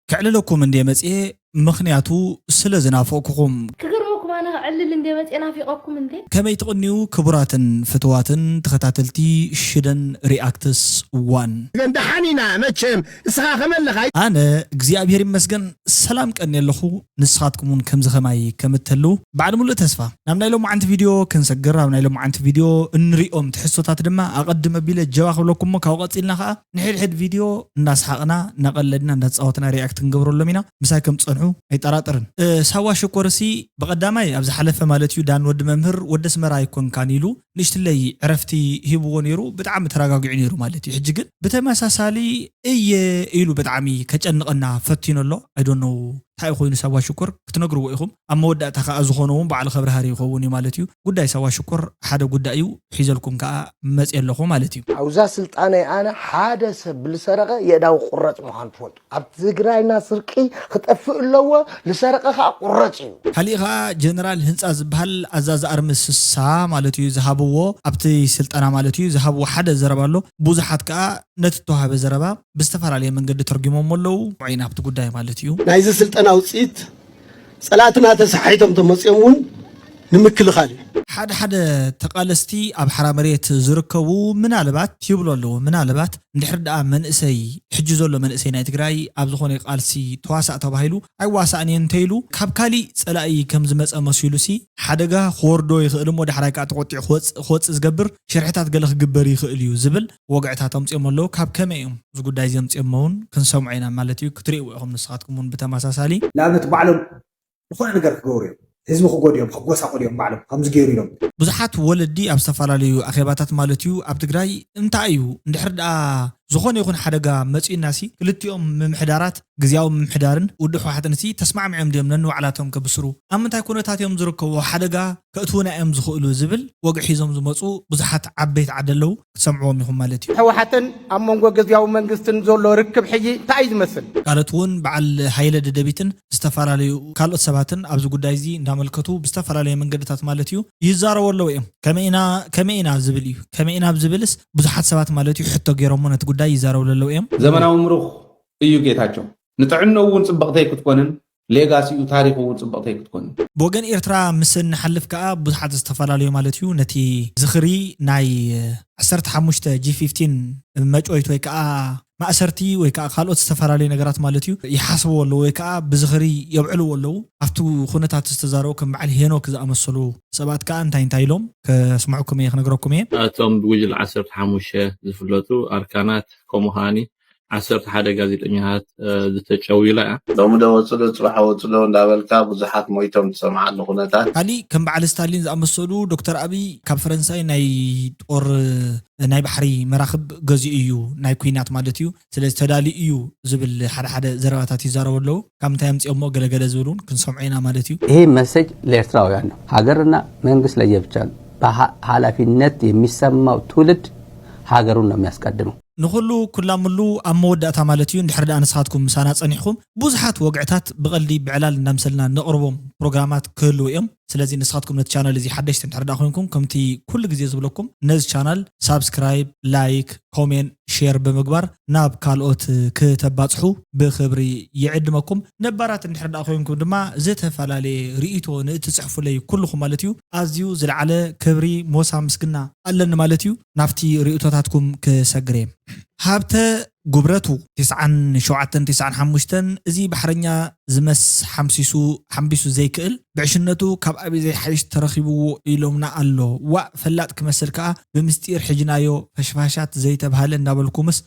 ከዕልለኩም እንድየ መጽየ፣ ምኽንያቱ ስለ ዝናፈቕኩኹም። ክገርመኩም ኣነ ክዕልል እንድየ መጽየ ናፊቐኩም እንዴ። ከመይ ትቕንዩ ክቡራትን ፍትዋትን ተኸታተልቲ ሽደን ሪኣክትስ ዋን? ግን ደሓን ኢና መቸም። እስኻ ከመለኻ? ኣነ እግዚኣብሔር ይመስገን ሰላም ቀኒ ኣለኹ። ንስኻትኩም እውን ከምዚ ኸማይ ከም እተልዉ በዓል ሙሉእ ተስፋ። ናብ ናይ ሎማዓንቲ ቪድዮ ክንሰግር፣ ኣብ ናይ ሎማዓንቲ ቪድዮ እንሪኦም ትሕዝቶታት ድማ ኣቐድም ኣቢለ ጀባ ክብለኩም እሞ ካብኡ ቀጺልና ኸዓ ንሕድሕድ ቪድዮ እንዳስሓቕና እንዳቐለድና እንዳተጻወትና ሪኣክት ክንገብረሎም ኢና። ምሳይ ከም ትጸንሑ ኣይጠራጠርን። እ፣ ሳዋ ሽኮርሲ ብቐዳማይ ኣብ ዝሓለፈ ማለት እዩ ዳን ወዲ መምህር ወዲ ኣስመራ ኣይኮንካን ኢሉ ንእሽትለይ ዕረፍቲ ሂብዎ ነይሩ። ብጣዕሚ ተረጋጊዑ ነይሩ ማለት እዩ። ሕጂ ግን ብተመሳሳሊ እየ ኢሉ ብጣዕሚ ከጨንቐና ፈቲኑ ኣሎ። I don't know እንታይ ኮይኑ ሳዋ ሽኮር ክትነግርዎ ኢኹም። ኣብ መወዳእታ ከዓ ዝኾነ እውን ባዕሉ ከብርሃር ይኸውን እዩ ማለት እዩ። ጉዳይ ሳዋ ሽኮር ሓደ ጉዳይ እዩ፣ ሒዘልኩም ከዓ መፅየ ኣለኹ ማለት እዩ። ኣብዛ ስልጣነይ ኣነ ሓደ ሰብ ልሰረቐ የእዳው ቁረፅ ምዃኑ ትፈልጡ። ኣብ ትግራይና ስርቂ ክጠፍእ ኣለዎ፣ ልሰረቐ ከዓ ቁረፅ እዩ። ካሊእ ከዓ ጀነራል ህንፃ ዝበሃል ኣዛዚ ኣርሚ ስሳ ማለት እዩ ዝሃብዎ፣ ኣብቲ ስልጠና ማለት እዩ ዝሃብዎ ሓደ ዘረባ ኣሎ። ብዙሓት ከዓ ነቲ እተዋህበ ዘረባ ብዝተፈላለየ መንገዲ ተርጉሞሞ ኣለዉ። ውዒ ናብቲ ጉዳይ ማለት እዩ። ናይዚ ስልጠና ውፅኢት ፀላእትና ተሰሓይቶም ተመፅኦም እውን ንምክልኻል እዩ። ሓደ ሓደ ተቓለስቲ ኣብ ሓራ መሬት ዝርከቡ ምናልባት ይብሉ ኣለዉ፣ ምናልባት እንድሕር ደኣ መንእሰይ፣ ሕጂ ዘሎ መንእሰይ ናይ ትግራይ ኣብ ዝኾነ ቃልሲ ተዋሳእ ተባሂሉ ኣይዋሳእን እየ እንተኢሉ ካብ ካሊእ ፀላኢ ከም ዝመፀ መሲሉሲ ሓደጋ ክወርዶ ይኽእል እሞ ዳሕራይ ከዓ ተቆጢዑ ክወፅእ ክወፅእ ዝገብር ሽርሕታት ገለ ክግበር ይኽእል እዩ ዝብል ወግዕታት ኣምፅኦም ኣለዉ። ካብ ከመይ እዮም እዚ ጉዳይ እዚ ኣምፅኦሞ እውን ክንሰምዖ ኢና ማለት እዩ። ክትርእይዎ ኢኹም ንስኻትኩም እውን ብተመሳሳሊ። ንኣብነት ባዕሎም ዝኾነ ነገር ክገብሩ እዮም። ህዝቢ ክጎድዮም፣ ክጎሳቆሉ እዮም ባዕሎም ከምዚ ገይሩ ኢሎም። ብዙሓት ወለዲ ኣብ ዝተፈላለዩ ኣኼባታት ማለት እዩ ኣብ ትግራይ እንታይ እዩ እንድሕር ደኣ ዝኾነ ይኹን ሓደጋ መፂኡናሲ ክልቲኦም ምምሕዳራት ግዝያዊ ምምሕዳርን ውድብ ህወሓትንሲ ተስማዕሚዖም ድዮም ነንባዕላቶም ከብስሩ? ኣብ ምንታይ ኩነታት እዮም ዝርከቡ? ሓደጋ ከእትዉና እዮም ዝኽእሉ ዝብል ወግዒ ሒዞም ዝመፁ ብዙሓት ዓበይቲ ዓዲ ኣለዉ። ክትሰምዕዎም ኢኹም ማለት እዩ። ህወሓትን ኣብ መንጎ ግዝያዊ መንግስትን ዘሎ ርክብ ሕጂ እንታይ እዩ ዝመስል? ካልኦት እውን በዓል ሃይለ ደደቢትን ዝተፈላለዩ ካልኦት ሰባትን ኣብዚ ጉዳይ እዚ እንዳመልከቱ ብዝተፈላለየ መንገድታት ማለት እዩ ይዛረቡ ኣለዉ እዮም። ከመይ ኢና ከመይ ኢና ዝብል እዩ። ከመይ ኢና ዝብልስ ብዙሓት ሰባት ማለት እዩ ሕቶ ገይሮሞ ነቲ ጉዳይ ይዛረቡ ኣለዉ እዮም። ዘመናዊ ምሩኽ እዩ ጌታቸው። ንጥዕናኡ እውን ፅብቕተይ ክትኮንን ሌጋሲኡ ታሪኹ እውን ፅብቕተይ ክትኮንን። ብወገን ኤርትራ ምስ እንሓልፍ ከዓ ብዙሓት ዝተፈላለዩ ማለት እዩ ነቲ ዝኽሪ ናይ ዓሰርተ ሓሙሽተ ጂ ፊፍቲን መጭወይት ወይ ከዓ ማእሰርቲ ወይ ከዓ ካልኦት ዝተፈላለዩ ነገራት ማለት እዩ ይሓስብዎ ኣለዉ ወይ ከዓ ብዝኽሪ የብዕልዎ ኣለዉ። ኣብቲ ኩነታት ዝተዛረቡ ከም በዓል ሄኖክ ዝኣመሰሉ ሰባት ከዓ እንታይ እንታይ ኢሎም ከስምዑኩም እየ ክነግረኩም እየ። እቶም ብጉጅለ ዓሰርተ ሓሙሽተ ዝፍለጡ ኣርካናት ከምኡ ከዓኒ ዓሰርተ ሓደ ጋዜጠኛታት ዝተጨውይላ እያ። ሎሚ ዶ ወፅሎ ፅባሕ ወፅሎ እንዳበልካ ብዙሓት ሞይቶም ትሰምዓሉ ኩነታት። ካሊእ ከም በዓል ስታሊን ዝኣመሰሉ ዶክተር ኣብይ ካብ ፈረንሳይ ናይ ጦር ናይ ባሕሪ መራኽብ ገዚኡ እዩ ናይ ኩናት ማለት እዩ። ስለዚ ተዳልዩ እዩ ዝብል ሓደ ሓደ ዘረባታት ይዛረቡ ኣለዉ። ካብ ምንታይ ኣምፂኦሞ ገለገለ ዝብል እውን ክንሰምዖ ኢና ማለት እዩ። ይሄ መሰጅ ለኤርትራውያን ነው። ሀገርና መንግስት ለየብቻ ነው። በሀ- ኃላፊነት የሚሰማው ትውልድ ሀገሩን ነው የሚያስቀድመው። ንኹሉ ኩላምሉ ኣብ መወዳእታ ማለት እዩ። እንድሕር ደኣ ንስኻትኩም ምሳና ጸኒሕኩም ብዙሓት ወግዕታት ብቐልዲ ብዕላል እንዳምሰልና ነቕርቦም ፕሮግራማት ክህልዉ እዮም። ስለዚ ንስኻትኩም ነቲ ቻናል እዚ ሓደሽቲ እንድሕር ደኣ ኮይንኩም ከምቲ ኩሉ ግዜ ዝብለኩም ነዚ ቻናል ሳብስክራይብ፣ ላይክ፣ ኮሜንት፣ ሼር ብምግባር ናብ ካልኦት ክተባጽሑ ብኽብሪ ይዕድመኩም። ነባራት እንድሕር ደኣ ኮይንኩም ድማ ዝተፈላለየ ርእይቶ ንእትጽሕፉለይ ኩልኹም ማለት እዩ ኣዝዩ ዝለዓለ ክብሪ ሞሳ ምስግና ኣለኒ ማለት እዩ። ናብቲ ርእይቶታትኩም ክሰግር እየ። ሃብተ ጉብረቱ ትስዓን ሸውዓተን ትስዓን ሓሙሽተን እዚ ባሕረኛ ዝመስ ሓምሲሱ ሓምቢሱ ዘይክእል ብዕሽነቱ ካብ ኣበይ ዘይሓይሽ ተረኺብዎ ኢሎምና ኣሎ። ዋእ ፈላጥ ክመስል ከኣ ብምስጢር ሒጅናዮ ፈሽፋሻት ዘይተብሃለ እንዳበልኩምስ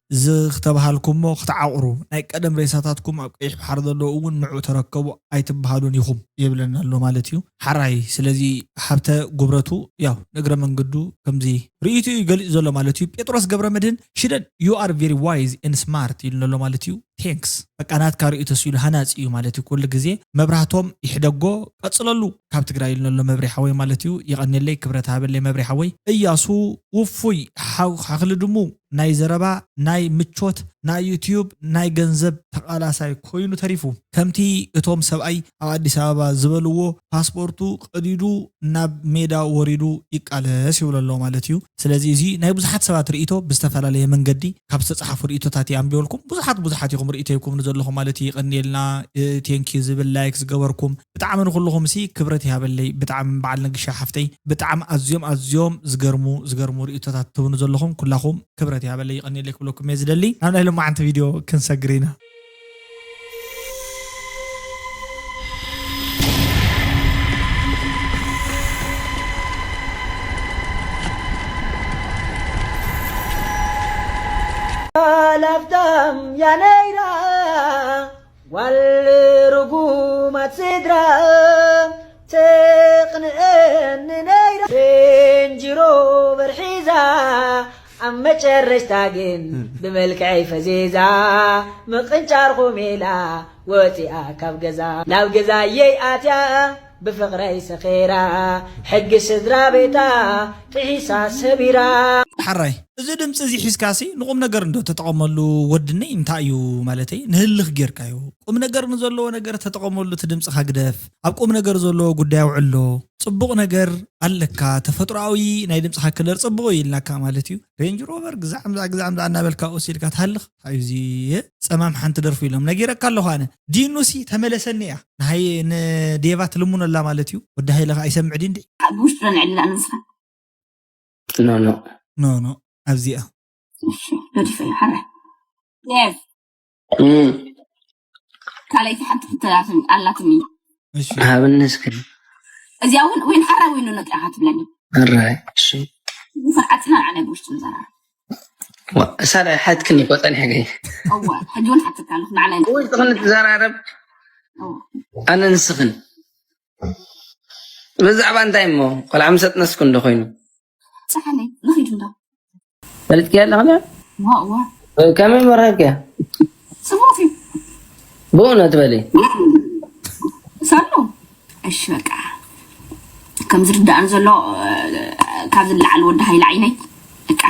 ዝክተብሃልኩሞ ክትዓቑሩ ናይ ቀደም ሬሳታትኩም ኣብ ቀይሕ ባሕሪ ዘለዉ እውን ንዑ ተረከቡ ኣይትበሃሉን ኢኹም ይብለና ኣሎ ማለት እዩ። ሓራይ ስለዚ ሃብተ ጉብረቱ ያው ንእግረ መንገዱ ከምዚ ርእይቱ እዩ ገሊጹ ዘሎ ማለት እዩ። ጴጥሮስ ገብረ መድህን ሽደን you are very wise and smart ኢሉ ኣሎ ማለት እዩ። ቴንክስ በቃ ናትካ ርእይቶ ስኢሉ ሃናጺ እዩ ማለት እዩ። ኩሉ ግዜ መብራህቶም ይሕደጎ ቀጽለሉ ካብ ትግራይ ኢሉ ኣሎ መብሪ ሓወይ ማለት እዩ። ይቐንየለይ ክብረት ሃበለይ መብሪ ሓወይ። እያሱ ውፉይ ሓው ሓኽሊ ድሙ ናይ ዘረባ ናይ ምቾት ናይ ዩትዩብ ናይ ገንዘብ ተቓላሳይ ኮይኑ ተሪፉ። ከምቲ እቶም ሰብኣይ ኣብ ኣዲስ ኣበባ ዝበልዎ ፓስፖርቱ ቀዲዱ ናብ ሜዳ ወሪዱ ይቃለስ ይብሎ ኣሎ ማለት እዩ። ስለዚ እዚ ናይ ብዙሓት ሰባት ርእይቶ ብዝተፈላለየ መንገዲ ካብ ዝተፅሓፉ ርእይቶታት እየ ኣንቢበልኩም። ብዙሓት ብዙሓት ኢኹም ርእይቶይኩም ንዘለኹም ማለት እዩ። ይቐንየልና። ቴንኪዩ ዝብል ላይክ ዝገበርኩም ብጣዕሚ ንኹልኹም ሲ ክብረት ይሃበለይ። ብጣዕሚ በዓል ነግሻ ሓፍተይ ብጣዕሚ ኣዝዮም ኣዝዮም ዝገርሙ ዝገርሙ ርእይቶታት ትህቡኒ ዘለኹም ኩላኹም ክብረት ይሃበለይ። ይቐንየለይ ክብለኩም እየ ዝደሊ። ናብ ናይ ሎማዓንቲ ቪድዮ ክንሰግር ኢና። ላፍታም ያነይራ ጓል ርጉማት ስድራ ተቕንኤኒ ነይራ ሬንጅ ሮቨር ሒዛ ኣብ መጨረሽታ ግን ብመልክዐይ ፈዚዛ ምቕንጫር ኾሜላ ወፂኣ ካብ ገዛ ናብ ገዛየይ ኣትያ ብፍቕረይ ሰኺራ ሕጊ ስድራ ቤታ ጥሒሳ ሰቢራ። ሓራይ እዚ ድምፂ እዚ ሒዝካሲ ንቁም ነገር እንዶ ተጠቐመሉ ወድነይ እንታይ እዩ ማለተይ ንህልኽ ጌርካዮ ቁም ነገር ንዘለዎ ነገር ተጠቐመሉ እቲ ድምፅኻ ግደፍ ኣብ ቁም ነገር ዘለዎ ጉዳይ ኣውዕሎ ፅቡቕ ነገር ኣለካ ተፈጥሮኣዊ ናይ ድምፅኻ ክለር ፅቡቕ እዩ ኢልናካ ማለት እዩ ሬንጅ ሮቨር ግዛዕ ምዛዕ ግዛዕ ምዛዕ እናበልካ ኦስ ኢልካ ትሃልኽ እንታይ እዩ እዚ ጸማም ሓንቲ ደርፉ ኢሎም ነጊረካ ኣለኹ ኣነ ዲኑሲ ተመለሰኒ እያ ንሃይ ንዴቫ ትልምኖ ኣላ ማለት እዩ ወዲ ሃይለ ከኣ ይሰምዕ ድዩ እንዲ ብውሽጥና ንዕልል ኣነ ንስኻ ኖ ኖ ኖ ኖ ኣብዚኣ ገዲፈ እዩ ሓረ ዴቭ እም፣ ካልኣይቲ ሓንቲ ክትላትን ኣላትኒ እሺ ሃብኒ እስኪ እዚኣ እውን ወይን ሓራ ወይ ኖ ነጥያ ክትብለኒ ኣራይ እሺ ይኹን ዓፅና ንዓና ብውሽጢ ንዘራረብ ዋ፣ እሳ ዳይ ሓትክን እኮ ጸኒሐ ገይ እወ ሕጂ እውን ሓትካ ኣለኹ ንዓና ውሽጥኽን ትዘራረብ ኣነ ንስኽን ብዛዕባ እንታይ እሞ ቆልዓ ምሰጥነስኩ እንዶ ኮይኑ ፀሓለይ ንኺድ እንዶ ፈሊጥክያ ኣለኻ ዋ ዋ ከመይ መረከብክያ ስሞት እዩ ብእውነት በሊ ሳሎ እሺ በቃ ከም ዝርዳእን ዘሎ ካብ ዝለዓል ወዲ ሃይለ ዓይነይ በቃ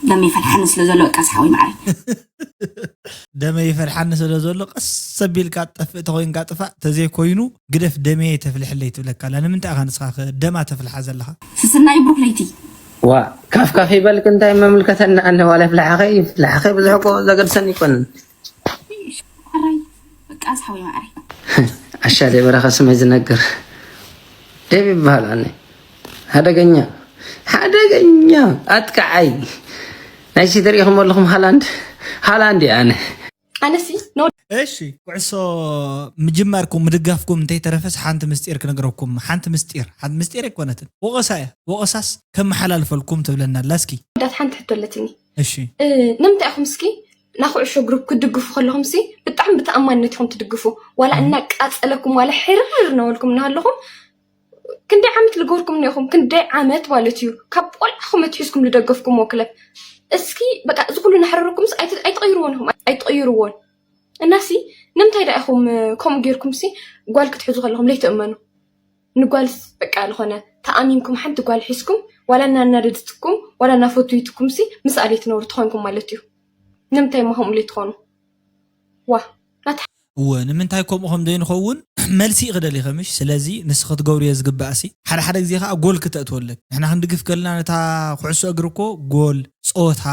ደመይ ፈልሓኒ ስለ ዘሎ በቃ ዝሓወይ ማዓረይ ደመይ ይፈልሓኒ ስለ ዘሎ ቀስ ኣቢልካ ትጠፍእ ተኮይንካ ጥፋእ ተዘይኮይኑ ግደፍ ደመየ ተፍልሕለይ ትብለካ ኣላ ንምንታይ ኢኻ ንስኻ ከ ደማ ተፍልሓ ዘለኻ ስስናይ ብሩክ ለይቲ ዋ ካፍ ካፍ ይበልክ እንታይ መምልከተና ኣነ ዋላ ፍልሓኸይ ፍልሓኸይ ብዙሕ እኮ ዘገድሰኒ ይኮንን ሓራይ በቃ ዝሓወይ ማዓረይ ዓሻ ደይ በረኻ ስመይ ዝነግር ደብ ይበሃል ኣነ ሓደገኛ ሓደገኛ ኣጥቃዓይ ናይ ሲተር ኢኹም ኣለኹም ሃላንድ ሃላንድ እየ ኣነ ኣነሲ ኖ እሺ ኩዕሶ ምጅማርኩም ምድጋፍኩም እንተይተረፈስ ሓንቲ ምስጢር ክነግረኩም ሓንቲ ምስጢር ሓንቲ ምስጢር ኣይኮነትን ወቐሳ እያ ወቐሳስ ከመሓላልፈልኩም ትብለና ኣላ እስኪ ዳት ሓንቲ ሕቶ ኣለትኒ እሺ እ፣ ንምንታይ ኢኹም እስኪ ናኩዕሾ ግሩፕ ክትድግፉ ከለኹም ሲ ብጣዕሚ ብተኣማንነት ኢኹም ትድግፉ ዋላ እናቃፀለኩም ዋላ ሕርር እናበልኩም እናሃለኹም ክንደይ ዓመት ልገበርኩም እኒኹም ክንደይ ዓመት ማለት እዩ ካብ ቆልዕኹም ኣትሒዝኩም ልደገፍኩምዎ ክለብ እስኪ በቃ እዚ ኩሉ ናሕረረኩምስ ኣይት- ኣይትቐይርዎን ኢኹም ኣይትቐይርዎን እናሲ ንምንታይ ዳ ኢኹም ከምኡ ጌርኩም ሲ ጓል ክትሕዙ ከለኹም ለይትእመኑ ንጓልስ በቃ ዝኾነ ተኣሚንኩም ሓንቲ ጓል ሒዝኩም ዋላ እናናደድትኩም ዋላ እናፈትይትኩም ሲ ምስኣ ለይትነብሩ ተኾንኩም ማለት እዩ ንምንታይ እሞ ከምኡ ለይትኾኑ ዋ ናታ እወ ንምንታይ ከምኡ ከም ዘይንኸውን መልሲ ክደሊ ከምሽ ስለዚ ንስ ክትገብርዮ ዝግባእ ሲ ሓደ ሓደ ግዜ ከዓ ጎል ክተእትወለክ ንሕና ክንድግፍ ከለና ነታ ኩዕሶ እግሪ እኮ ጎል ፆታ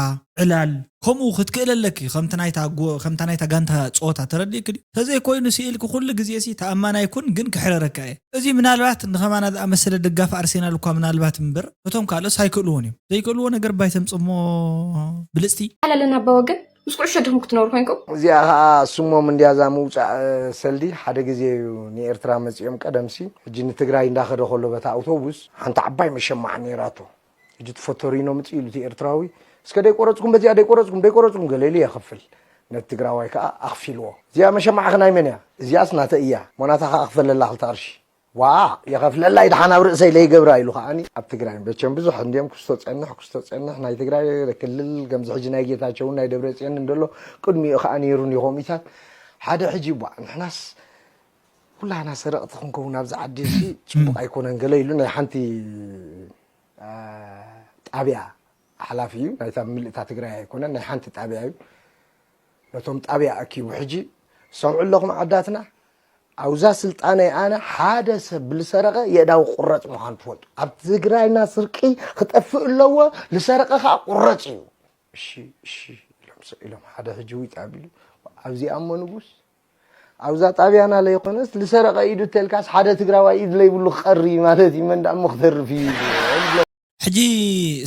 ዕላል ከምኡ ክትክእለለክ ከምቲ ናይታ ጎ- ከምታ ናይታ ጋንታ ፆታ ተረዲእክ ድዩ ተዘይኮይኑ ስኢልክ ኩሉ ግዜ ሲ ተኣማናይ ኩን ግን ክሕረረካ እየ እዚ ምናልባት ንኸማና ዝኣመሰለ ደጋፊ ኣርሴናል እኳ ምናልባት እምበር እቶም ካልኦስ ኣይክእልዎን እዮም ዘይክእልዎ ነገር ባይተምፅሞ ብልፅቲ ሓላለና ኣባ ወገን ምስ ኩዕሾ ድኹም ክትነብሩ ኮንኩም እዚኣ ከዓ ስሞም እንድያ እዛ ምውፃእ ሰልዲ ሓደ ግዜ እዩ ንኤርትራ መፂኦም ቀደምሲ ሕጂ ንትግራይ እንዳኸደ ከሎ በታ ኣውቶቡስ ሓንቲ ዓባይ መሸማዕ ነይራቶ ሕጂ ትፎቶሪኖ ምፅ ኢሉ እቲ ኤርትራዊ እስከ ደይቆረፅኩም በዚኣ ደይቆረፅኩም ደይቆረፅኩም ገለ ኢሉ የኸፍል ነቲ ትግራዋይ ከዓ ኣኽፊልዎ እዚኣ መሸማዕኺ ናይ መን እያ እዚኣስ ናተ እያ ሞናታ ከዓ ክፈለላ ክልተ ቅርሺ ዋ የኸፍለላ ይድሓን ኣብ ርእሰይ ለይገብራ ኢሉ ከዓኒ ኣብ ትግራይ በቸም ብዙሕ እንዲዮም ክስቶ ፀንሕ ክስቶ ፀንሕ ናይ ትግራይ ክልል ከምዚ ሕጂ ናይ ጌታቸውን ናይ ደብረፅዮን እንደሎ ቅድሚኡ ከዓ ነይሩ ኒኾሚታት ሓደ ሕጂ ቧ ንሕናስ ኩላና ሰረቕቲ ክንከውን ኣብዚ ዓዲ እዚ ፅቡቕ ኣይኮነን ገለ ኢሉ ናይ ሓንቲ ጣብያ ሓላፊ እዩ ናይታ ምልእታ ትግራይ ኣይኮነን ናይ ሓንቲ ጣብያ እዩ ነቶም ጣብያ ኣኪቡ ሕጂ ሰምዑ ኣለኹም ዓዳትና ኣብዛ ስልጣነይ ኣነ ሓደ ሰብ ብልሰረቐ የእዳው ቁረፅ ምዃኑ ትፈልጡ ኣብ ትግራይና ስርቂ ክጠፍእ ኣለዎ ልሰረቐ ከዓ ቁረፅ እዩ እሺ እሺ ኢሎም ሰ ኢሎም ሓደ ሕጂ ዊጥ ኣቢሉ ኣብዚኣ እሞ ንጉስ ኣብዛ ጣብያና ለይኮነስ ልሰረቐ ኢዱ ተልካስ ሓደ ትግራዋይ ኢድ ለይብሉ ክቐሪ ማለት እዩ። መን ደኣ እሞ ክተርፍ እዩ። ሕጂ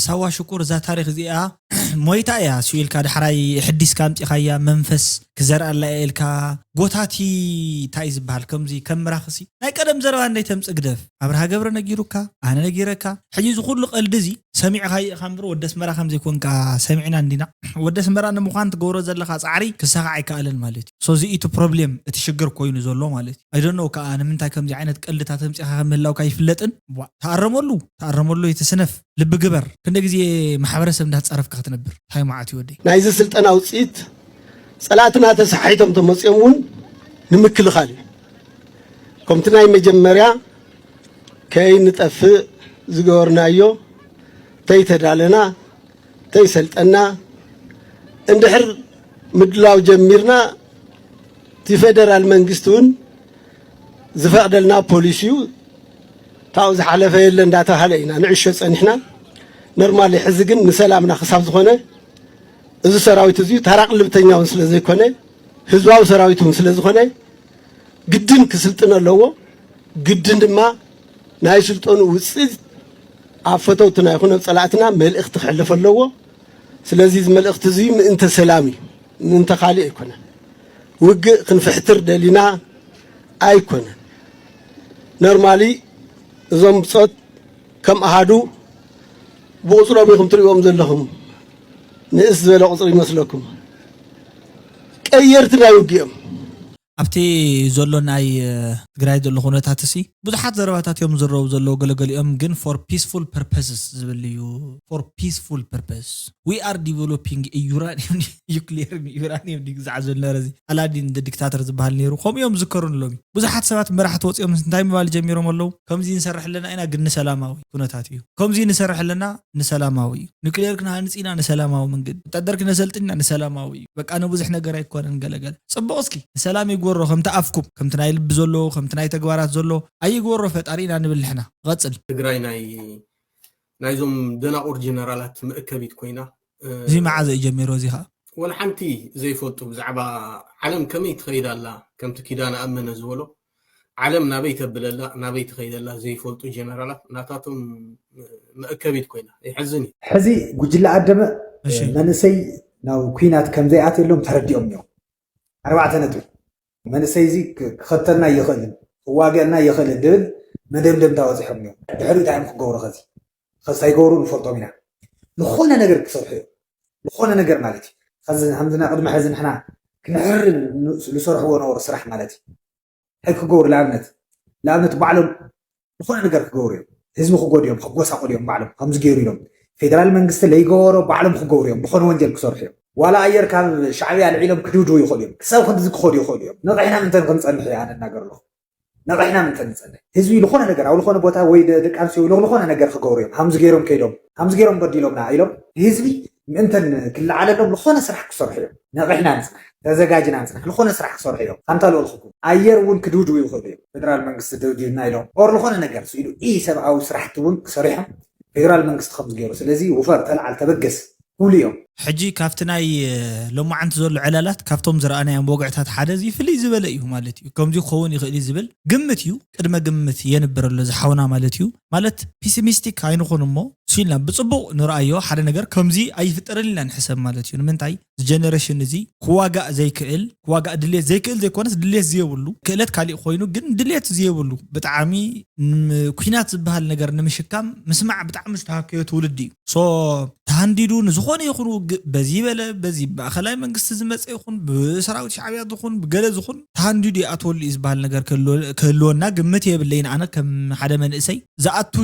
ሳዋ ሽኩር እዛ ታሪክ እዚኣ ሞይታ እያ ስኢልካ ዳሕራይ ሕዲስካ ኣምፂኻያ መንፈስ ክዘርኣላ እየ ኢልካ ጎታቲ እንታይ እዩ ዝበሃል ከምዚ ከም ምራኽሲ ናይ ቀደም ዘረባ እንደ ተምፅእ ግደፍ ኣብርሃ ገብረ ነጊሩካ ኣነ ነጊረካ ሕጂ እዚ ኩሉ ቀልዲ እዚ ሰሚዕኻ ይእኻ እምበር ወደ ኣስመራ ከም ዘይኮንካ ሰሚዕና እንዲና ወደ ኣስመራ ንምዃን ትገብሮ ዘለኻ ፃዕሪ ክሳኻዕ ኣይከኣለን ማለት እዩ so እዚ እቲ problem እቲ ሽግር ኮይኑ ዘሎ ማለት እዩ I don't know ከዓ ንምንታይ ከምዚ ዓይነት ቀልድታት ተምፂኻ ከም ምህላውካ ይፍለጥን ቧ ተኣረመሉ ተኣረመሉ እቲ ስነፍ ልቢ ግበር ክንደ ግዜ ማሕበረሰብ እንዳተፃረፍካ ክትነብር እንታይ መዓት እዩ ወደይ ናይዚ ስልጠና ውፅኢት ፀላእትና ተሰሓይቶም ተመፅኦም እውን ንምክልኻል እዩ ከምቲ ናይ መጀመርያ ከይንጠፍእ ዝገበርናዮ ተይተዳለና ተይሰልጠና እንድሕር ምድላው ጀሚርና እቲ ፌደራል መንግስቲ እውን ዝፈቕደልና ፖሊሲ እዩ ታው ዝሓለፈ የለ እንዳተባሃለ ኢና ንዕሾ ፀኒሕና ኖርማሊ ሕዚ ግን ንሰላምና ክሳብ ዝኾነ እዚ ሰራዊት እዚ ታራ ቅልብተኛ እውን ስለ ዘይኮነ ህዝባዊ ሰራዊት እውን ስለ ዝኾነ ግድን ክስልጥን ኣለዎ ግድን ድማ ናይ ስልጠኑ ውፅኢት ኣብ ፈተውትና ይኹን ኣብ ፀላእትና መልእኽቲ ክሕልፍ ኣለዎ ስለዚ እዚ መልእኽቲ እዚ ምእንተ ሰላም እዩ ምእንተ ካልእ ኣይኮነን ውግእ ክንፍሕትር ደሊና ኣይኮነን ኖርማሊ እዞም ብፆት ከም ኣሃዱ ብቑፅሮም ኢኹም ትሪእዎም ዘለኹም ንእስ ዝበለ ቁፅሪ ይመስለኩም ቀየርቲ ናይ ውግኦም ኣብቲ ዘሎ ናይ ትግራይ ዘሎ ኩነታት ሲ ብዙሓት ዘረባታት እዮም ዝረቡ ዘለዉ ገለገሊኦም ግን for peaceful purposes ዝብል እዩ for peaceful purpose we are developing uranium nuclear uranium ግዛዕ ዝብል ነበረ እዚ ኣላዲን ዲክታተር ዝበሃል ነይሩ ከምኡ እዮም ዝከሩን ሎሚ ብዙሓት ሰባት መራሕቲ ወፂኦም እንታይ ምባል ጀሚሮም ኣለዉ ከምዚ ንሰርሕ ኣለና ኢና ግን ንሰላማዊ ኩነታት እዩ ከምዚ ንሰርሕ ኣለና ንሰላማዊ እዩ ኒክሌር ክንሃንፅ ኢና ንሰላማዊ መንገዲ ወታደር ክነሰልጥን ኢና ንሰላማዊ እዩ በቃ ንብዙሕ ነገር ኣይኮነን ገለገለ ፅቡቕ እስኪ ንሰላም ይግበሮ ከምቲ ኣፍኩም ከምቲ ናይ ልቢ ዘሎ ከምቲ ናይ ተግባራት ዘሎ ኣይግበሮ ፈጣሪ ኢና ንብል ንሕና ቐፅል ትግራይ ናይ ናይዞም ደናቑር ጀነራላት መእከቢት ኮይና እዚ መዓዘ እዩ ጀሚሩ እዚ ከዓ ወላ ሓንቲ ዘይፈልጡ ብዛዕባ ዓለም ከመይ ትኸይድ ኣላ ከምቲ ኪዳነ ኣመነ ዝበሎ ዓለም ናበይ ተብለላ ናበይ ትኸይደላ ዘይፈልጡ ጀነራላት ናታቶም መእከቢት ኮይና የሕዝን እዩ ሕዚ ጉጅለ ኣደመ መንእሰይ ናብ ኩናት ከምዘይኣትየሎም ተረዲኦም እዮም ኣርባዕተ ነጥቢ መንእሰይ እዚ ክኸተልና ይኽእልን ክዋግአና ይኽእልን ዝብል መደምደምታ በፂሖም እዮም ድሕሪኡ እንታይ እዮም ክገብሩ ኸዚ ኸዚ እንታይ ይገብሩ ንፈልጦም ኢና ዝኾነ ነገር ክሰርሑ እዮም ዝኾነ ነገር ማለት እዩ ኸዚ ከምዝና ቅድሚ ሕዚ ንሕና ክንሕር ዝሰርሕዎ ነበሩ ስራሕ ማለት እዩ እንታይ ክገብሩ ንኣብነት ንኣብነት ባዕሎም ዝኾነ ነገር ክገብሩ እዮም ህዝቢ ክጎድዮም ክጎሳቆሉ እዮም ባዕሎም ከምዚ ገይሩ ኢሎም ፌደራል መንግስቲ ለይገበሮ ባዕሎም ክገብሩ እዮም ዝኾነ ወንጀል ክሰርሑ እዮም ዋላ ኣየር ካብ ሻዕብያ ልዒሎም ክድብድቡ ይኽእሉ እዮም ክሳብ ክንድዚ ክኸዱ ይኽእሉ እዮም ነቕሕና ምንተን ክንፀንሕ እየ ኣነ እናገር ኣለኹ ነቕሕና ምንተን ንፀንሕ ህዝቢ ዝኾነ ነገር ኣብ ዝኾነ ቦታ ወይ ደቂ ኣንስትዮ ዝኾነ ነገር ክገብሩ እዮም ሃምዚ ገይሮም ከይዶም ሃምዚ ገይሮም በዲሎምና ኢሎም ህዝቢ ምእንተን ክለዓለሎም ዝኾነ ስራሕ ክሰርሑ እዮም ነቕሕና ንፅናሕ ተዘጋጅና ንፅናሕ ዝኾነ ስራሕ ክሰርሑ እዮም ኣንታ ልበልኩኩም ኣየር እውን ክድብድቡ ይኽእሉ እዮም ፌደራል መንግስቲ ደብዲብና ኢሎም ኦር ዝኾነ ነገር ስኢሉ ኢ ሰብኣዊ ስራሕቲ እውን ክሰሪሖም ፌደራል መንግስቲ ከም ዝገይሩ ስለዚ ውፈር ተልዓል ተበገስ ክብሉ እዮም ሕጂ ካብቲ ናይ ሎማዓንቲ ዘሎ ዕላላት ካብቶም ዝረኣናዮም ወግዕታት ሓደ እዚ ፍልይ ዝበለ እዩ ማለት እዩ ከምዚ ክኸውን ይኽእል እዩ ዝብል ግምት እዩ ቅድመ ግምት የንብር ኣሎ ዝሓውና ማለት እዩ ማለት ፒሲሚስቲክ ኣይንኹን እሞ እሱ ኢልና ብፅቡቕ ንረኣዮ ሓደ ነገር ከምዚ ኣይፍጠርን ኢልና ንሕሰብ ማለት እዩ ንምንታይ እዚ ጀነሬሽን እዚ ክዋጋእ ዘይክእል ክዋጋእ ድሌት ዘይክእል ዘይኮነስ ድሌት ዝየብሉ ክእለት ካሊእ ኮይኑ ግን ድሌት ዝየብሉ ብጣዕሚ ኩናት ዝበሃል ነገር ንምሽካም ምስማዕ ብጣዕሚ ዝተሃከዮ ትውልዲ እዩ so ተሃንዲዱ ንዝኾነ ይኹን ውግእ በዚ በለ በዚ ማእኸላይ መንግስቲ ዝመፀ ይኹን ብሰራዊት ሻዕብያ ዝኹን ብገለ ዝኹን ተሃንዲዱ ይኣትወሉ እዩ ዝበሃል ነገር ክህልወና ግምት የብለይን ኣነ ከም ሓደ መንእሰይ ዝኣቱ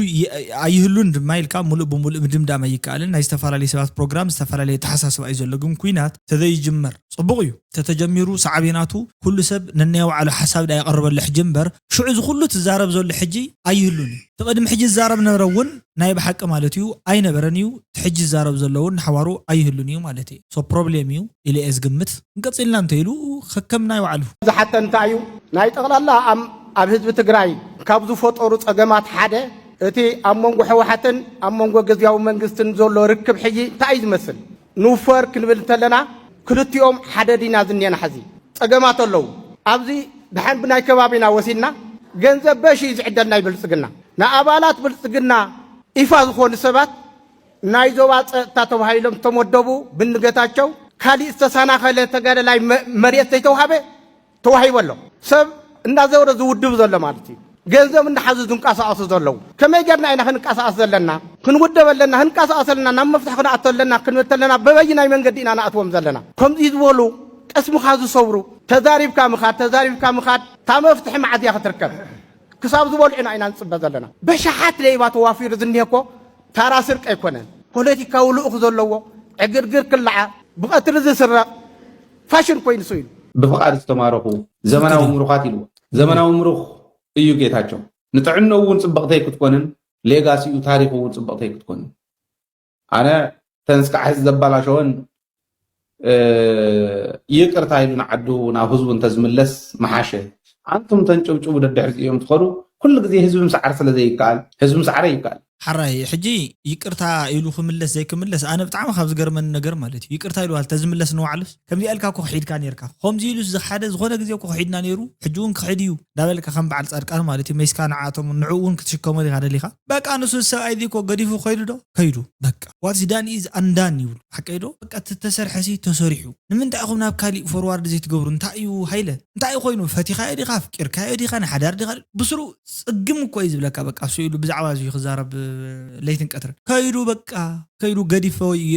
ኣይህሉን ድማ ኢልካ ሙሉእ ብሙሉእ ምድምዳም ኣይከኣልን ናይ ዝተፈላለዩ ሰባት ፕሮግራም ዝተፈላለየ ተሓሳስባ እዩ ዘሎ ግን ኩናት ተዘይጅመር ፅቡቕ እዩ ተተጀሚሩ ሳዕቤናቱ ኩሉ ሰብ ነናይ ባዕሉ ሓሳብ ዳ የቐርበሉ ሕጂ እምበር ሽዑ እዚ ኩሉ ትዛረብ ዘሎ ሕጂ ኣይህሉን እዩ እቲ ቅድሚ ሕጂ ዝዛረብ ነበረ እውን ናይ ብሓቂ ማለት እዩ ኣይነበረን እዩ እቲ ሕጂ ዝዛረብ ዘሎ እውን ንሓዋሩ ኣይህሉን እዩ ማለት እዩ so problem እዩ ኢለ እየ ዝግምት ክንቀፅልና እንተ ኢሉ ከከም ናይ ባዕሉ ዝሓተን እንታይ እዩ ናይ ጠቕላላ ኣብ ህዝቢ ትግራይ ካብ ዝፈጠሩ ፀገማት ሓደ እቲ ኣብ መንጎ ህወሓትን ኣብ መንጎ ግዝያዊ መንግስትን ዘሎ ርክብ ሕጂ እንታይ እዩ ዝመስል ንውፈር ክንብል እንተለና ክልቲኦም ሓደ ዲና ዝኔና ሕዚ ጸገማት ኣለዉ። ኣብዚ ድሓን ብናይ ከባቢና ወሲድና ገንዘብ በሺ እዩ ዝዕደል ናይ ብልጽግና። ንኣባላት ብልጽግና ይፋ ዝኾኑ ሰባት ናይ ዞባ ጸጥታ ተባሂሎም ዝተመደቡ ብንገታቸው ካሊእ ዝተሰናኸለ ተጋደላይ መ- መሬት ዘይተዋሃበ ተዋሂቡ ኣሎ። ሰብ እንዳዘውረ ዝውድብ ዘሎ ማለት እዩ። ገንዘብ እንዳሓዙ ዝንቀሳቐሱ ዘለዉ። ከመይ ጌርና ኢና ክንቀሳቐስ ዘለና? ክንውደብ ኣለና፣ ክንቀሳቐስ ኣለና፣ ናብ መፍትሒ ክንኣቱ ኣለና፣ ክንብል ኣለና። በበይናይ መንገዲ ኢና ንኣትዎም ዘለና? ከምዚ ዝበሉ ቅስምኻ ዝሰብሩ፣ ተዛሪብካ ምኻድ፣ ተዛሪብካ ምኻድ፣ እታ መፍትሒ መዓዝ እያ ክትርከብ? ክሳብ ዝበልዑና ኢና ንጽበ ዘለና። በሽሓት ሌባ ተዋፊሩ ዝኒሀ እኮ ታራ ስርቂ ኣይኮነን። ፖለቲካዊ ልኡኽ ዘለዎ ዕግርግር ክለዓ ብቐትሪ ዝስረቕ ፋሽን ኮይኑ ስኢሉ። ብፍቓድ ዝተማረኹ ዘመናዊ ምሩኻት ኢልዎ። ዘመናዊ ምሩኽ እዩ ጌታቸው። ንጥዕናኡ እውን ጽብቕተይ ክትኮንን ሌጋሲኡ ታሪኹ እውን ጽብቕተይ ክትኮንን ኣነ ተንስካዕ ህዝቢ ዘባላሸወን ይቅርታ ኢሉ ንዓዱ ናብ ህዝቡ እንተዝምለስ ምሓሸ። ኣንቱም ተንጭብጭቡ ደድሕሪ እዚኦም ትኸዱ። ኩሉ ግዜ ህዝቢ ምስዓር ስለ ዘይከኣል ህዝቢ ምስዓረ ይከኣል። ሓራይ ሕጂ ይቅርታ ኢሉ ክምለስ ዘይክምለስ ኣነ ብጣዕሚ ካብ ዝገርመኒ ነገር ማለት እዩ ይቅርታ ኢሉ ኣልተ ዝምለስ ንባዕሉስ ከምዚ ኣልካ እኮ ክሒድካ ነርካ ከምዚ ኢሉስ ዝሓደ ዝኾነ ግዜ እኮ ክሒድና ነይሩ ሕጂ እውን ክሕድ እዩ እንዳበልካ ከም በዓል ፃድቃን ማለት እዩ መይስካ ንዓቶም ንዕኡ እውን ክትሽከሞ ዲካ ደሊካ በቃ ንሱ ሰብኣይ እኮ ገዲፉ ከይዱ ዶ ከይዱ በቃ what is done is undone ይብሉ ሓቀይ ዶ በቃ ተተሰርሐ ሲ ተሰሪሑ ንምንታይ ኢኹም ናብ ካሊእ forward ዘይትገብሩ እንታይ እዩ ሃይለ እንታይ ኮይኑ ፈቲኻዮ ዲኻ ኣፍቂርካዮ ዲኻ ንሓዳር ዲኻ ብስሩ ፅግም እኮ እዩ ዝብለካ በቃ እሱ ኢሉ ብዛዕባ እዚ ክዛረብ ለይትን ቀትርን ከይዱ በቃ ከይዱ ገዲፈዮ እየ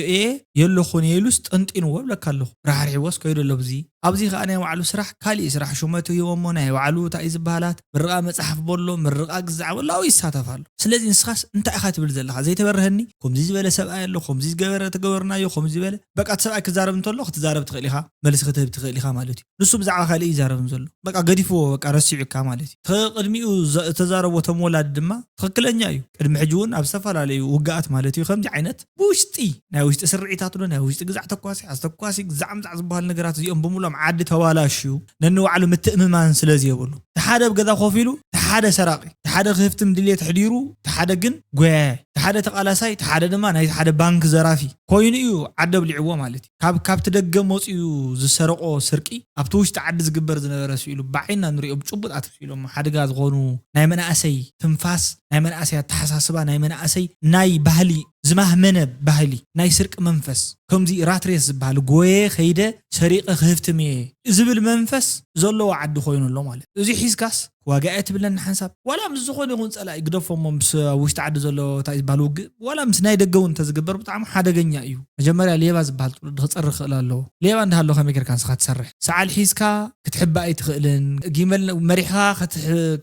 የለኹን እየ ኢሉስ ጠንጢንዎ ይብለካ ኣለኹ ራሕሪሕዎስ ከይዱ ኣሎ ብዚ ኣብዚ ከዓ ናይ ባዕሉ ስራሕ ካሊእ ስራሕ ሹመት ሂቦሞ ናይ ባዕሉ እንታይ እዩ ዝበሃላት ምርቓ መፅሓፍ በሎ ምርቓ ግዛዕ በሎ ኣብኡ ይሳተፍ ኣሎ ስለዚ ንስኻስ እንታይ ኢኻ ትብል ዘለኻ ዘይተበርሀኒ ከምዚ ዝበለ ሰብኣይ ኣሎ ከምዚ ዝገበረ ተገበርናዮ ከምዚ ዝበለ በቃ እቲ ሰብኣይ ክዛረብ እንተሎ ክትዛረብ ትኽእል ኢኻ መልሲ ክትህብ ትኽእል ኢኻ ማለት እዩ ንሱ ብዛዕባ ካልእ ይዛረብ ዘሎ በቃ ገዲፍዎ በቃ ረሲዑካ ማለት እዩ ቅድሚኡ ዝተዛረቦ ተመወላዲ ድማ ትኽክለኛ እዩ ቅድሚ ሕጂ እውን ኣብ ዝተፈላለዩ ውግኣት ማለት እዩ ከምዚ ዓይነት ብውሽጢ ናይ ውሽጢ ስርዒታት ዶ ናይ ውሽጢ ግዛዕ ተኳሲ ኣስተኳሲ ግዛዕ ምዛዕ ዝበሃል ነገራት እዚኦም ብምሎም ዓዲ ተባላሽዩ ነንባዕሉ ምትእምማን ስለ ዝየብሉ ተሓደ ኣብ ገዛ ኮፍ ኢሉ ተሓደ ሰራቂ ተሓደ ክህፍትም ድሌት ኣሕዲሩ ተሓደ ግን ጎያያይ ተሓደ ተቓላሳይ ተሓደ ድማ ናይ ሓደ ባንክ ዘራፊ ኮይኑ እዩ ዓዲ ኣብሊዕዎ ማለት እዩ ካብ ካብቲ ደገ መፂኡ ዝሰረቆ ስርቂ ኣብቲ ውሽጢ ዓዲ ዝግበር ዝነበረ ስኢሉ ብዓይንና ንሪኦ ብጭቡጥ ኣትስኢሎም ሓደጋ ዝኾኑ ናይ መናእሰይ ትንፋስ ናይ መናእሰይ ኣተሓሳስባ ናይ መናእሰይ ናይ ባህሊ ዝማህመነ ባህሊ ናይ ስርቂ መንፈስ ከምዚ ራትሬስ ዝበሃል ጎየ ከይደ ሰሪቐ ክህፍትም እየ ዝብል መንፈስ ዘለዎ ዓዲ ኮይኑ ኣሎ ማለት እዚ ሒዝካስ ዋጋ እየ ትብለኒ ሓንሳብ ዋላ ምስ ዝኾነ ይኹን ፀላኢ ግደፎሞ ምስ ኣብ ውሽጢ ዓዲ ዘሎ እንታይ ዝበሃል ውግእ ዋላ ምስ ናይ ደገ እውን እንተዝግበር ብጣዕሚ ሓደገኛ እዩ መጀመርያ ሌባ ዝበሃል ትውልዲ ክፀሪ ክእል ኣለዎ ሌባ እንዳሃሎ ከመይ ጌርካ ንስኻ ትሰርሕ ሰዓል ሒዝካ ክትሕባእ ኣይትኽእልን ጊመል መሪሕኻ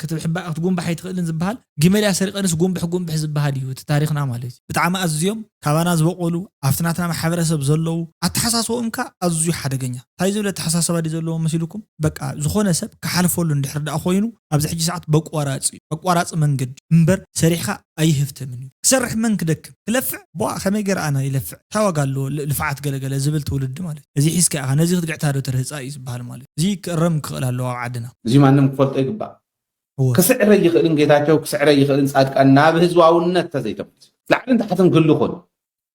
ክትሕባእ ክትጉንባሕ ኣይትኽእልን ዝበሃል ጊመል እያ ሰሪቐንስ ጉንብሕ ጉንብሕ ዝበሃል እዩ እቲ ታሪኽና ማለት እዩ ብጣዕሚ ኣዝዮም ካባና ዝበቆሉ ኣብቲ ናትና ማሕበረሰብ ዘለዉ ኣተሓሳስቦም ከ ኣዝዩ ሓደገኛ እንታይ ዝብል ኣተሓሳስባ ድዩ ዘለዎ መሲልኩም በቃ ዝኾነ ሰብ ክሓልፈሉ እንድሕር ደኣ ኮይኑ ኣብዚ ሕጂ ሰዓት በቋራፂ እዩ በቋራፂ መንገዲ እምበር ሰሪሕካ ኣይህፍተምን እዩ ክሰርሕ መን ክደክም ክለፍዕ ቦ ከመይ ገይረ ኣነ ይለፍዕ እንታይ ዋጋ ኣለዎ ልፍዓት ገለገለ ዝብል ትውልዲ ማለት እዚ ሒዝካ ኢኻ ነዚ ክትግዕታ ዶ ተርህፃ እዩ ዝበሃል ማለት እዚ ክእረም ክኽእል ኣለዎ ኣብ ዓድና እዚ ማንም ክፈልጦ ይግባእ ክስዕረ ይኽእልን ጌታቸው ክስዕረ ይኽእልን ፃድቃን ናብ ህዝባውነት ተዘይተመልስ ላዕልን ታሕትን ክህሉ ኮኑ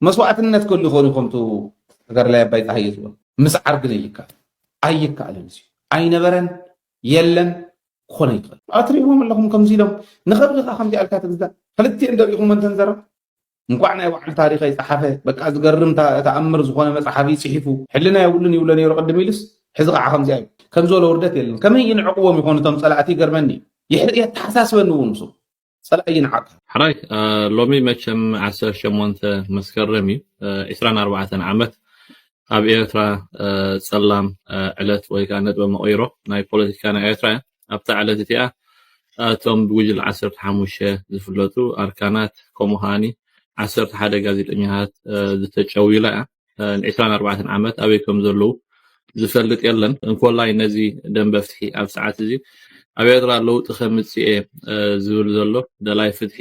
መስዋዕትነት ክህሉ ኮኑ ከምቱ ተጋዳላይ ኣባይ ፀሃየ ዝበሉ ምስዓር ግን ኣይከኣል ኣይከኣልን እዚ ኣይነበረን የለን ክኾነ ይኽእል ኣትሪእዎም ኣለኹም ከምዚ ኢሎም ንኸብድኻ ከምዚ ኣልካ ትግዛእ ክልቲኤን ደሪኹም እንተንዘረብ እንኳዕ ናይ ባዕሉ ታሪኸ ይፀሓፈ በቃ ዝገርም ተኣምር ዝኾነ መፅሓፍ ይፅሒፉ ሕልና የብሉን ይብሎ ነይሩ ቅድም ኢሉስ ሕዚ ከዓ ከምዚኣ እዩ ከምዚ ወለ ውርደት የለን ከመይ ይንዕቅዎም ይኾኑ እቶም ፀላእቲ ይገርመኒ ይተሓሳስበኒ እውን ምስ ፀላኢ ይንዓቅ ሕራይ ሎሚ መቸም ዓሰርተ ሸሞንተ መስከረም እዩ ዕስራን ኣርባዕተን ዓመት ኣብ ኤርትራ ጸላም ዕለት ወይ ከዓ ነጥበ መቐይሮ ናይ ፖለቲካ ናይ ኤርትራ እያ ኣብታ ዕለት እቲኣ እቶም ብጉጅለ ዓሰርተ ሓሙሽተ ዝፍለጡ ኣርካናት ከምኡ ከዓኒ ዓሰርተ ሓደ ጋዜጠኛታት ዝተጨውዩላ እያ ን ዕስራን ኣርባዕተን ዓመት ኣበይ ከም ዘለዉ ዝፈልጥ የለን እንኮላይ ነዚ ደንበ ፍትሒ ኣብ ሰዓት እዚ ኣብ ኤርትራ ለውጢ ከምጽእ እየ ዝብል ዘሎ ደላይ ፍትሒ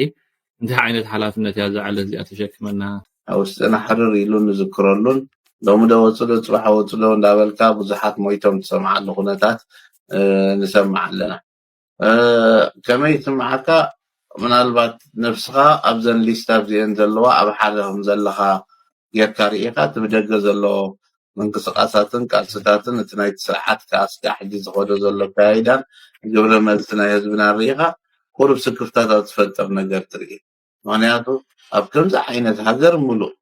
እንታይ ዓይነት ሓላፍነት እያ እዛ ዕለት እዚኣ ተሸክመና ኣብ ውሽጥና ሕርር ኢሉ ንዝክረሉን ሎሚ ዶ ወፅሎ ፅባሕ ወፅሎ እንዳበልካ ብዙሓት ሞይቶም ትሰምዓሉ ኩነታት ንሰምዕ ኣለና ከመይ ይስምዓካ ምናልባት ነብስኻ ኣብዘን ሊስታ ኣብዚአን ዘለዋ ኣብ ሓደ ከም ዘለኻ ጌርካ ርኢኻ እቲ ብደገ ዘሎ ምንቅስቃሳትን ቃልስታትን እቲ ናይቲ ስርዓት ከኣ ስጋዕ ሕጂ ዝኸዶ ዘሎ ኣካያይዳን ግብረ መልሲ ናይ ህዝብና ርኢኻ ቁሩብ ስክፍታታት ዝፈጥር ነገር ትርኢ። ምክንያቱ ኣብ ከምዚ ዓይነት ሃገር ምሉእ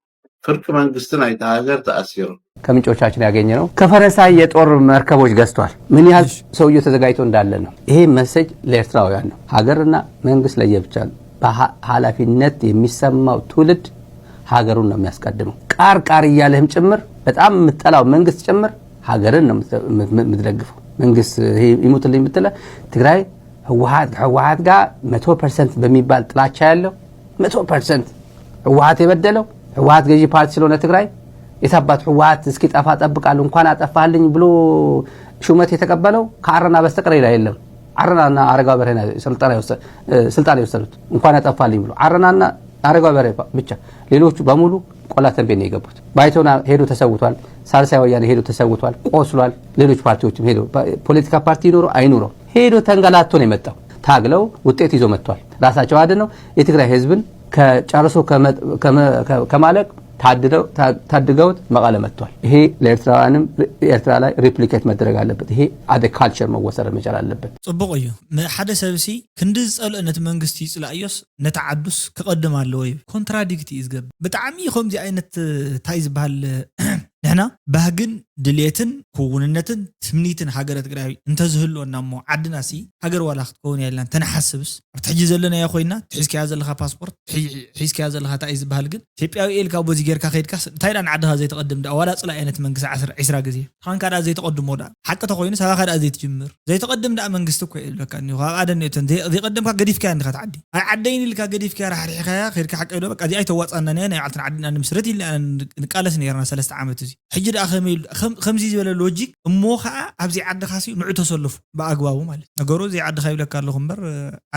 ፍርቂ መንግስቲ ናይቲ ሃገር ተኣሲሩ። ከምንጮቻችን ያገኘ ነው። ከፈረንሳይ የጦር መርከቦች ገዝቷል። ምን ያህል ሰውየው ተዘጋጅቶ እንዳለ ነው። ይሄ መሰጅ ለኤርትራውያን ነው። ሀገርና መንግስት ለየብቻ ነው። በኃላፊነት የሚሰማው ትውልድ ሀገሩን ነው የሚያስቀድመው። ቃር ቃር እያለህም ጭምር በጣም የምትጠላው መንግስት ጭምር ሀገርን ነው የምትደግፈው። መንግስት ይሙትልኝ የምትለ ትግራይ ህወሀት ከህወሀት ጋር መቶ ፐርሰንት በሚባል ጥላቻ ያለው መቶ ፐርሰንት ህወሀት የበደለው ህወሀት ገዢ ፓርቲ ስለሆነ ትግራይ የታባት ህወሀት እስኪጠፋ ጠብቃለሁ እንኳን አጠፋልኝ ብሎ ሹመት የተቀበለው ከአረና በስተቀር ሌላ የለም። አረናና አረጋዊ በርሄ ስልጣን የወሰዱት እንኳን አጠፋልኝ ብሎ አረናና አረጋዊ በርሄ ብቻ። ሌሎቹ በሙሉ ቆላ ተንቤን ነው የገቡት። ባይቶና ሄዶ ተሰውቷል። ሳልሳይ ወያኔ ሄዶ ተሰውቷል፣ ቆስሏል። ሌሎች ፓርቲዎችም ሄዶ ፖለቲካ ፓርቲ ይኑረው አይኑረው ሄዶ ተንገላቶ ነው የመጣው። ታግለው ውጤት ይዞ መጥቷል። ራሳቸው አድነው የትግራይ ህዝብን ከጨርሶ ከማለቅ ታድገውት መቐለ መጥቷል። ይሄ ለኤርትራውያንም ኤርትራ ላይ ሪፕሊኬት መደረግ አለበት። ይሄ አደ ካልቸር መወሰድ መቻል አለበት። ጽቡቕ እዩ። ሓደ ሰብሲ ክንዲ ዝጸልኦ ነቲ መንግስቲ ይጽላእዮስ ነቲ ዓዱስ ክቐድም ኣለዎ ይብል። ኮንትራዲክት እዩ ዝገብር። ብጣዕሚ እዩ ከምዚ ዓይነት እንታይ ዝበሃል ንሕና ባህግን ድሌትን ክውንነትን ትምኒትን ሃገረ ትግራይ እንተዝህልወና እሞ ዓድና ሲ ሃገር ዋላ ክትከውን እያ ኢልና እንተንሓስብስ ኣብቲ ሕጂ ዘለናዮ ኮይና ትሒዝካያ ዘለኻ ፓስፖርት ሒዝካያ ዘለኻ እንታይ እዩ ዝበሃል ግን ኢትዮጵያዊ ኢልካ ቦዚ ጌርካ ከይድካ እንታይ ዳ ንዓድኻ ዘይተቐድም ዳ ዋላ ፅላ ዓይነት መንግስቲ ዓስር ዒስራ ግዜ ካንካ ዳ ዘይተቐድሞ ዳ ሓቂ ተኮይኑ ሳባኻ ዳ ዘይትጅምር ዘይተቐድም ዳ መንግስቲ እኮ ይብለካ እኒሁ ካብ ኣደን እተን ዘይቐደምካ ገዲፍካያ እንዲኻ ትዓዲ ኣይ ዓደይን ኢልካ ገዲፍካያ ራሕሪሕካያ ከይድካ ሓቂ ዶ በቃ እዚኣ ኣይተዋፃናን እያ ናይ ባዕልትና ዓዲ ኢና ንምስርት ኢልና ኢና ንቃለስ ነይርና ሰለስተ ዓመት እዚ ሕጂ ደኣ ከመይ ኢሉ ከምዚ ዝበለ ሎጂክ እሞ ከዓ ኣብዚ ዓድኻ ሲ ንዑ ተሰልፉ ብኣግባቡ ማለት ነገሩ እዚ ዓድኻ ይብለካ ኣለኹ እምበር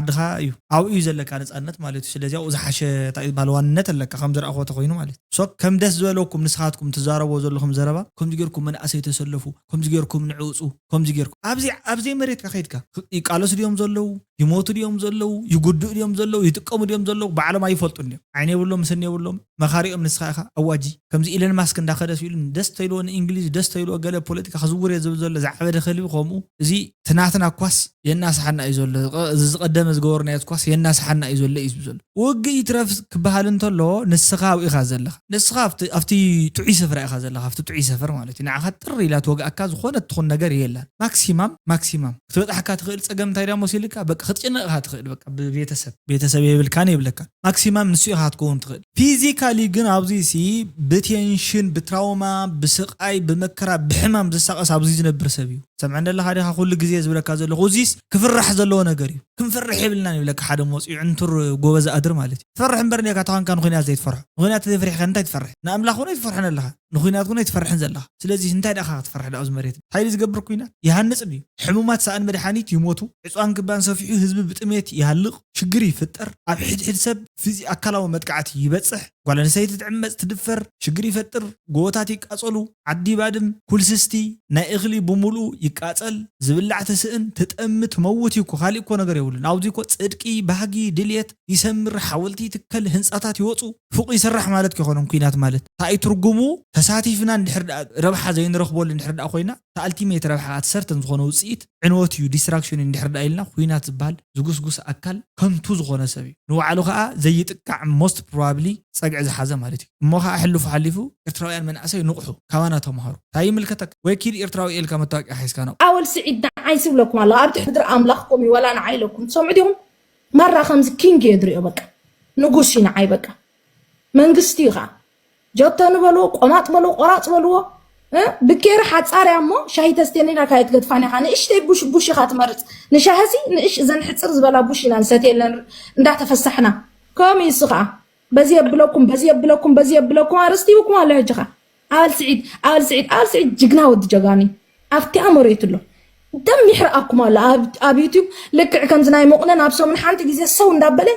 ዓድኻ እዩ ኣብኡ እዩ ዘለካ ነፃነት ማለት እዩ ስለዚ ኣብኡ ዝሓሸ እንታይ ዝበሃል ዋንነት ኣለካ ከም ዝረኣኽዎ ተኮይኑ ማለት እዩ ሶ ከም ደስ ዝበለኩም ንስኻትኩም ትዛረብዎ ዘለኹም ዘረባ ከምዚ ጌርኩም መናእሰይ ተሰለፉ ከምዚ ጌርኩም ንዕውፁ ከምዚ ጌርኩም ኣብዚ ኣብዘይ መሬትካ ከይድካ ይቃለሱ ድዮም ዘለዉ ይሞቱ ድዮም ዘለዉ ይጉድኡ ድዮም ዘለዉ ይጥቀሙ ድዮም ዘለዉ ባዕሎም ኣይፈልጡን ድዮም ዓይነ የብሎም ስኒ የብሎም መኻሪኦም ንስኻ ኢኻ ኣዋጂ ከምዚ ኢለን ማስክ እንዳኸደ ስኢሉ ደስ ተይልዎ ንእንግሊዝ ደስ ተይልዎ ገለ ፖለቲካ ክዝውር እየ ዝብል ዘሎ ዝዓበደ ከልቢ ከምኡ እዚ ትናትና ኳስ የናስሓና እዩ ዘሎ እዚ ዝቀደመ ዝገበርናዮ ኳስ የናስሓና እዩ ዘሎ እዩ ዝብል ዘሎ ውግእ ይትረፍ ክበሃል እንተሎ ንስኻ ኣብኡ ኢኻ ዘለኻ ንስኻ ኣብቲ ጥዑይ ስፍራ ኢኻ ዘለኻ ኣብቲ ጥዑይ ሰፈር ማለት እዩ ንዓኻ ጥር ኢላ ትወግኣካ ዝኾነ ትኹን ነገር የላን ማክሲማም ማክሲማም ክትበጣሕካ ትኽእል ፀገም እንታይ ዳ መሲልካ በቃ ክትጭነቕ ኢኻ ትኽእል በቃ ብቤተሰብ ቤተሰብ የብልካን የብለካን ማክሲማም ንሱ ኢኻ ክትከውን ትኽእል ፊዚካሊ ግን ኣብዚ ሲ ብቴንሽን ብትራውማ ብስቃይ ብመከራ ብሕማም ዝሳቀስ ኣብዚ ዝነብር ሰብ እዩ ሰምዐ እንደለካ ዲኻ ኩሉ ግዜ ዝብለካ ዘለኹ እዚስ ክፍራሕ ዘለዎ ነገር እዩ ክንፈርሕ የብልናን ይብለካ ሓደ መፂኡ ዕንቱር ጎበዝ ኣድር ማለት እዩ ትፈርሕ እምበር ኔካ ተኾንካ ንኩናት ዘይትፈርሖ ንኩናት ተዘይፈሪሕካ እንታይ ትፈርሕ ንኣምላኽ እውን ኣይትፈርሕን ኣለኻ ንኩናት እውን ኣይትፈርሕን ዘለኻ ስለዚ እንታይ ደኣ ክትፈርሕ ደኣ ኣብዚ መሬት ሓይሊ ዝገብር ኩናት ይሃንፅ ድዩ ሕሙማት ሰኣን መድሓኒት ይሞቱ ዕፅዋን ክባን ሰፊሑ ህዝቢ ብጥሜት ይሃልቕ ሽግር ይፍጠር ኣብ ሕድሕድ ሰብ ፊዚ ኣካላዊ መጥቃዕቲ ይበፅሕ ጓል ኣንስተይቲ ትዕመፅ ትድፈር ሽግር ይፈጥር ጎቦታት ይቃፀሉ ዓዲ ባድም ኩልስስቲ ናይ እኽሊ ብምሉኡ ይቃፀል ዝብላዕ ትስእን ትጠሚ ትመውት እዩ እኮ ካሊእ እኮ ነገር የብሉን ኣብዚ እኮ ፅድቂ ባህጊ ድልየት ይሰምር ሓወልቲ ይትከል ህንፃታት ይወፁ ፉቕ ይስራሕ ማለት ከይኮነን ኩናት ማለት እንታይ ትርጉሙ ተሳቲፍና እንድሕር ረብሓ ዘይንረኽበሉ እንድሕር ኮይና ተኣልቲሜት ረብሓ ኣትሰርተን ዝኾነ ውፅኢት ዕንወት እዩ ዲስትራክሽን እንድሕር ኢልና ኩናት ዝበሃል ዝጉስጉስ ኣካል ከንቱ ዝኾነ ሰብ እዩ ንባዕሉ ከዓ ዘይጥቃዕ most probably ፀግዒ ዝሓዘ ማለት እዩ እሞ ከዓ ሕልፉ ሓሊፉ ኤርትራውያን መናእሰይ ንቑሑ ካባና ተምሃሩ እንታይ ይምልከተካ ወይ ኪድ ኤርትራዊ ኢልካ መታወቂያ ሓይዝካ ናብ ኣወል ስዒድ ንዓይ ስብለኩም ኣለኹ ኣብ ትሕቲ ድር ኣምላኽኩም እዩ ወላ ንዓይ ኢለኩም ትሰምዑ ዲኹም ማራ ከምዚ ኪንግ እየ ድሪኦ በቃ ንጉስ እዩ ንዓይ በቃ መንግስቲ እዩ ከዓ ጀቶ ንበልዎ ቆማጥ በልዎ ቆራፅ በልዎ ብኬሪ ሓፃር እያ እሞ ሻሂ ተስቴኒና ካየትገድፋን ኢኻ ንእሽተይ ቡሽ ቡሽ ኢኻ ትመርፅ ንሻሂ ሲ ንእሽ እዘን ሕፅር ዝበላ ቡሽ ኢና ንሰትየለን እንዳተፈሳሕና ከምኡ እዩ እሱ ከዓ በዚ የብለኩም በዚ የብለኩም በዚ የብለኩም ኣርእስቲ ይብኩም ኣሎ ሕጂ ኸ ኣል ስዒድ ኣል ስዒድ ኣል ስዒድ ጅግና ወዲ ጀጋኒ ኣብቲኣ መሬት ኣሎ ደም ይሕርኣኩም ኣሎ ኣብ ዩቱብ ልክዕ ከምዚ ናይ መቑነን ኣብ ሰሙን ሓንቲ ግዜ ሰው እንዳበለ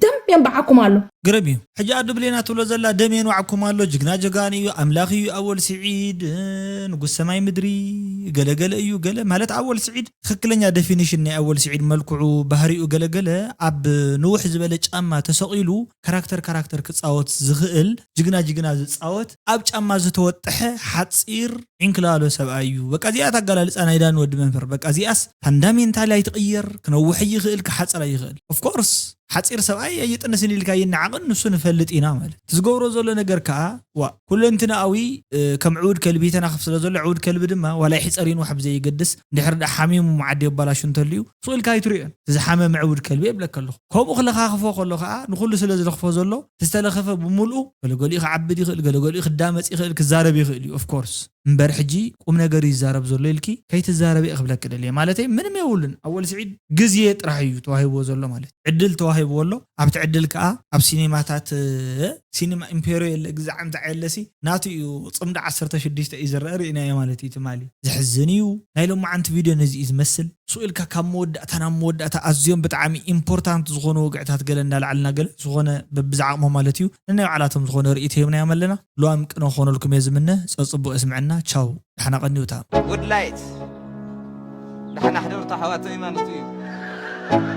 ደም የንባዓኩም ኣሎ። ግርም እዩ። ሕጂ ኣዱ ብሌና ትብሎ ዘላ ደም የንዋዕኩም ኣሎ፣ ጅግና ጀጋን እዩ፣ ኣምላኽ እዩ ኣወል ስዒድ፣ ንጉስ ሰማይ ምድሪ፣ ገለገለ እዩ ገለ ማለት ኣወል ስዒድ ትኽክለኛ ዴፊኒሽን ናይ ኣወል ስዒድ መልክዑ፣ ባህሪኡ ገለገለ ኣብ ንውሕ ዝበለ ጫማ ተሰቒሉ ካራክተር ካራክተር ክፃወት ዝኽእል ጅግና ጅግና ዝፃወት ኣብ ጫማ ዝተወጠሐ ሓፂር ዕንክላሎ ሰብኣይ እዩ። በቃ እዚኣ ኣገላልፃ ናይ ዳኒ ወዲ መንፈር። በቃ እዚኣስ ፋንዳሜንታል ኣይትቕየር፣ ክነውሕ ይኽእል ክሓፅር ይኽእል። ኦፍኮርስ ሓፂር ሰብኣይ ኣይጥንስን ኢልካ ይነዓቕን ንሱ ንፈልጥ ኢና ማለት እቲ ዝገብሮ ዘሎ ነገር ከዓ ዋ ኩለንትናኣዊ ከም ዕውድ ከልቢ ይተናኽፍ ስለ ዘሎ ዕውድ ከልቢ ድማ ዋላ ይሕፀር ይንዋሕ ብዘይገድስ እንድሕር ደኣ ሓሚሙ መዓዲ የባላሹ እንተልዩ ስቕ ኢልካ ኣይትሪኦን። እቲ ዝሓመመ ዕውድ ከልቢ የብለካ ኣለኹ። ከምኡ ክለኻኽፎ ከሎ ከዓ ንኹሉ ስለ ዝለኽፎ ዘሎ እቲ ዝተለኸፈ ብምልኡ ገለገሊኡ ክዓብድ ይኽእል፣ ገለገሊኡ ክዳመፅ ይኽእል፣ ክዛረብ ይኽእል እዩ ኦፍኮርስ። እምበር ሕጂ ቁም ነገር እዩ ዝዛረብ ዘሎ ኢልኪ ከይትዛረቢ እየ ክብለኪ ደልየ። ማለተይ ምንም የብሉን። ኣወል ስዒድ ግዜ ጥራሕ እዩ ተዋሂብዎ ዘሎ ማለት እዩ። ዕድል ተዋሂብዎ ኣሎ። ኣብቲ ዕድል ከዓ ኣብ ሲኔማታት ሲኒማ ኢምፔርዮ የለ ግዛዕ እንታይ የለሲ ናቱ እዩ። ፅምዲ ዓሰርተ ሽዱሽተ እዩ ዝረአ ርኢናዮ ማለት እዩ ትማሊ። ዘሕዝን እዩ። ናይ ሎማዓንቲ ቪድዮ ነዚ እዩ ዝመስል። ስቕ ኢልካ ካብ መወዳእታ ናብ መወዳእታ ኣዝዮም ብጣዕሚ ኢምፖርታንት ዝኾኑ ወግዕታት ገለ እንዳለዓልና ገለ ዝኾነ በብዝዓቕሞ ማለት እዩ ነናይ ባዕላቶም ዝኾነ ርእይቶ ሂብናዮም ኣለና። ሉዋም ቅነ ክኾነልኩም እየ ዝምነ። ፀፅቡቕ የስምዐና። ቻው። ዳሕና ቀንዩታ። ጉድ ላይት ዳሕና ሕደሩ ኣሕዋተይ ማለት እዩ።